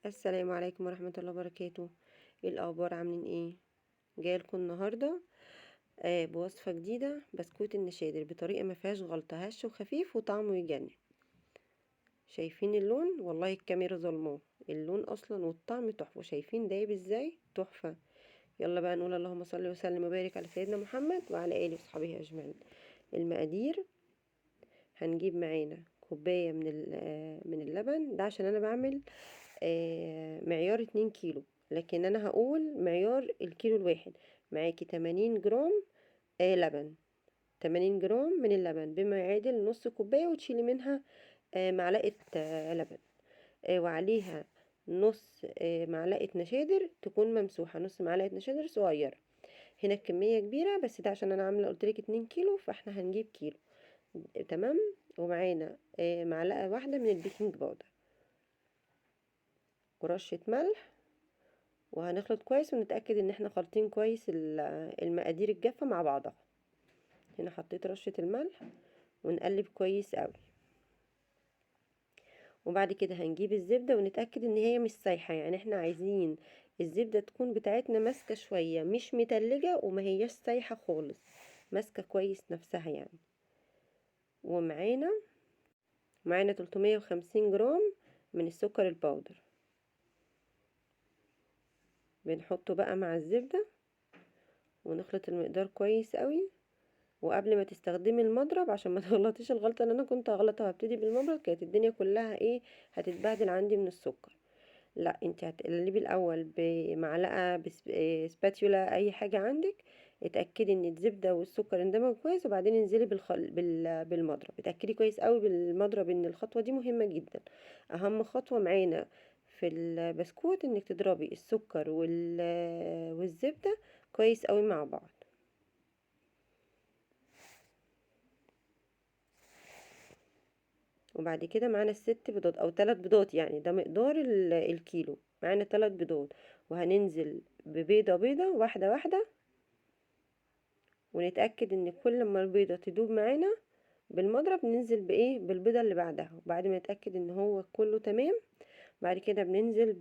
السلام عليكم ورحمة الله وبركاته. ايه الاخبار؟ عاملين ايه؟ جايلكم النهارده بوصفه جديدة، بسكوت النشادر بطريقة ما فيهاش غلطه، هش وخفيف وطعمه يجنن. شايفين اللون؟ والله الكاميرا ظلماه، اللون اصلا والطعم تحفة. شايفين دايب ازاي؟ تحفة. يلا بقى نقول اللهم صل وسلم وبارك على سيدنا محمد وعلى اله وصحبه اجمعين. المقادير: هنجيب معانا كوباية من اللبن، ده عشان انا بعمل معيار 2 كيلو، لكن انا هقول معيار الكيلو الواحد. معاكي 80 جرام لبن، 80 جرام من اللبن بما يعادل نص كوباية، وتشيلي منها معلقه لبن، وعليها نص معلقه نشادر تكون ممسوحة، نص معلقه نشادر صغيرة. هنا الكمية كبيرة، بس ده عشان انا عامله قلتلك 2 كيلو، فاحنا هنجيب كيلو. تمام. ومعانا معلقه واحدة من ال baking powder ورشه ملح، وهنخلط كويس ونتاكد ان احنا خالطين كويس المقادير الجافه مع بعضها. هنا حطيت رشه الملح ونقلب كويس قوي. وبعد كده هنجيب الزبدة ونتاكد ان هي مش سايحه، يعني احنا عايزين الزبدة تكون بتاعتنا ماسكه شوية، مش متلجه وما هياش سايحه خالص، ماسكه كويس نفسها يعني. ومعانا 350 جرام من السكر ال powder، بنحطه بقى مع الزبدة ونخلط المقدار كويس قوي. وقبل ما تستخدمي المضرب عشان ما تغلطيش الغلطة اللي انا كنت هغلطها وهبتدي بالمضرب، كانت الدنيا كلها هتتبهدل عندي من السكر. لا، انت هتقلبي الاول بمعلقه، spatula، اي حاجة عندك. اتاكدي ان الزبدة والسكر اندمجوا كويس، وبعدين انزلي بالمضرب. اتاكدي كويس قوي بالمضرب، ان الخطوة دي مهمة جدا. اهم خطوة معانا في البسكوت انك تضربي السكر والزبده كويس قوي مع بعض. وبعد كده معانا الست بيضات او 3 بيضات، يعني ده مقدار الكيلو. معانا 3 بيضات، وهننزل ببيضه بيضة واحدة واحدة، ونتاكد ان كل ما البيضة تدوب معانا بالمضرب ننزل بايه؟ بالبيضه اللي بعدها. وبعد ما نتاكد ان هو كله تمام، بعد كده بننزل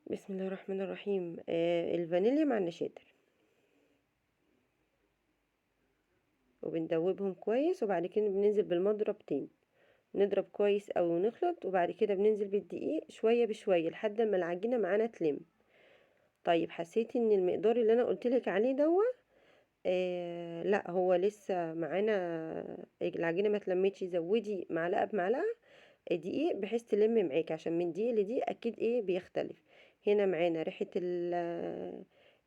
بسم الله الرحمن الرحيم، الفانيليا مع النشادر، وبندوبهم كويس. وبعد كده بننزل بالمضرب تاني، نضرب كويس اوي ونخلط. وبعد كده بننزل بالدقيق شوية بشوية لحد ما العجينة معانا تلم. طيب حسيتي ان المقدار اللي انا قلتلك عليه دوا، لا هو لسه معانا العجينة ما تلمتش، زودي معلقه بمعلقه دقيق بحيث تلم معاكي، عشان من دقيق لدقيق اكيد بيختلف. هنا معانا ريحه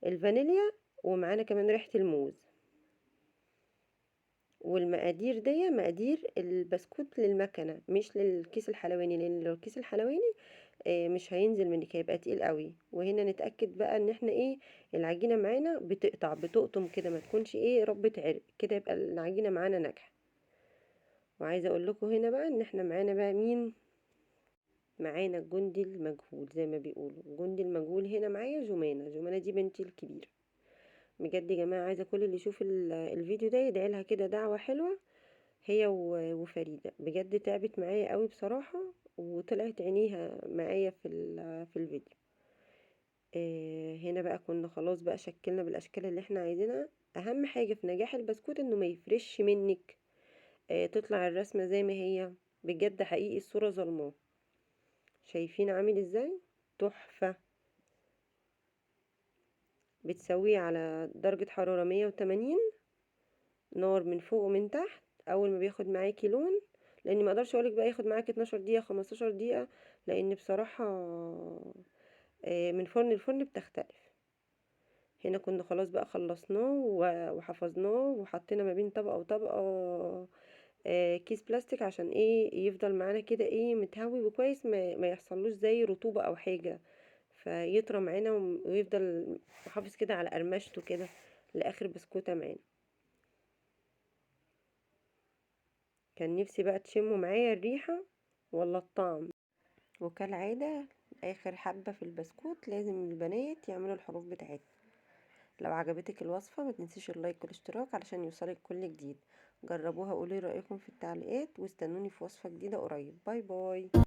الفانيليا، ومعانا كمان ريحه الموز. والمقادير دي مقادير البسكوت للمكنه مش للكيس الحلواني، لان لو الكيس الحلواني مش هينزل منك، هيبقى تقيل قوي. وهنا نتاكد بقى ان احنا العجينة معانا بتقطع، بتقطم كده، ما تكونش ربة عرق كده، يبقى العجينة معانا ناجحة. وعايزه اقول لكم هنا بقى ان احنا معانا بقى مين؟ معانا الجندي المجهول، زي ما بيقولوا الجندي المجهول. هنا معايا جمانه، جمانه دي بنتي الكبيرة. بجد يا جماعة عايزه كل اللي يشوف الفيديو ده يدعي لها كده دعوه حلوة، هي وفريدة. بجد تعبت معايا قوي بصراحة، وطلعت عينيها معايا في الفيديو. هنا بقى كنا خلاص بقى شكلنا بالاشكال اللي احنا عايزينها. اهم حاجة في نجاح البسكوت انه ما يفرش منك، تطلع الرسمة زي ما هي. بجد حقيقي الصورة ظلماه، شايفين عامل ازاي؟ تحفة. بتسويه على درجه حرارة 180، نار من فوق ومن تحت. اول ما بياخد معاكي لون، لان ما اقدرش اقولك بقى ياخد معاكي 12 دقيقة 15 دقيقة، لان بصراحة، من فرن لفرن بتختلف. هنا كنا خلاص بقى خلصناه وحفظناه، وحطينا ما بين طبقه وطبقه، كيس بلاستيك عشان يفضل معانا كده متهوي وكويس، ما يحصلوش زي رطوبة او حاجة، فيطرى معانا ويفضل محافظ كده على قرمشته كده لاخر بسكوته معانا. كان نفسي بقى تشموا معايا الريحة ولا الطعم. وكالعادة اخر حبه في البسكوت لازم البنات يعملوا الحروف بتاعتها. لو عجبتك الوصفة ما تنسيش اللايك والاشتراك علشان يوصلك كل جديد. جربوها وقولي رأيكم في التعليقات، واستنوني في وصفة جديدة قريب. bye bye.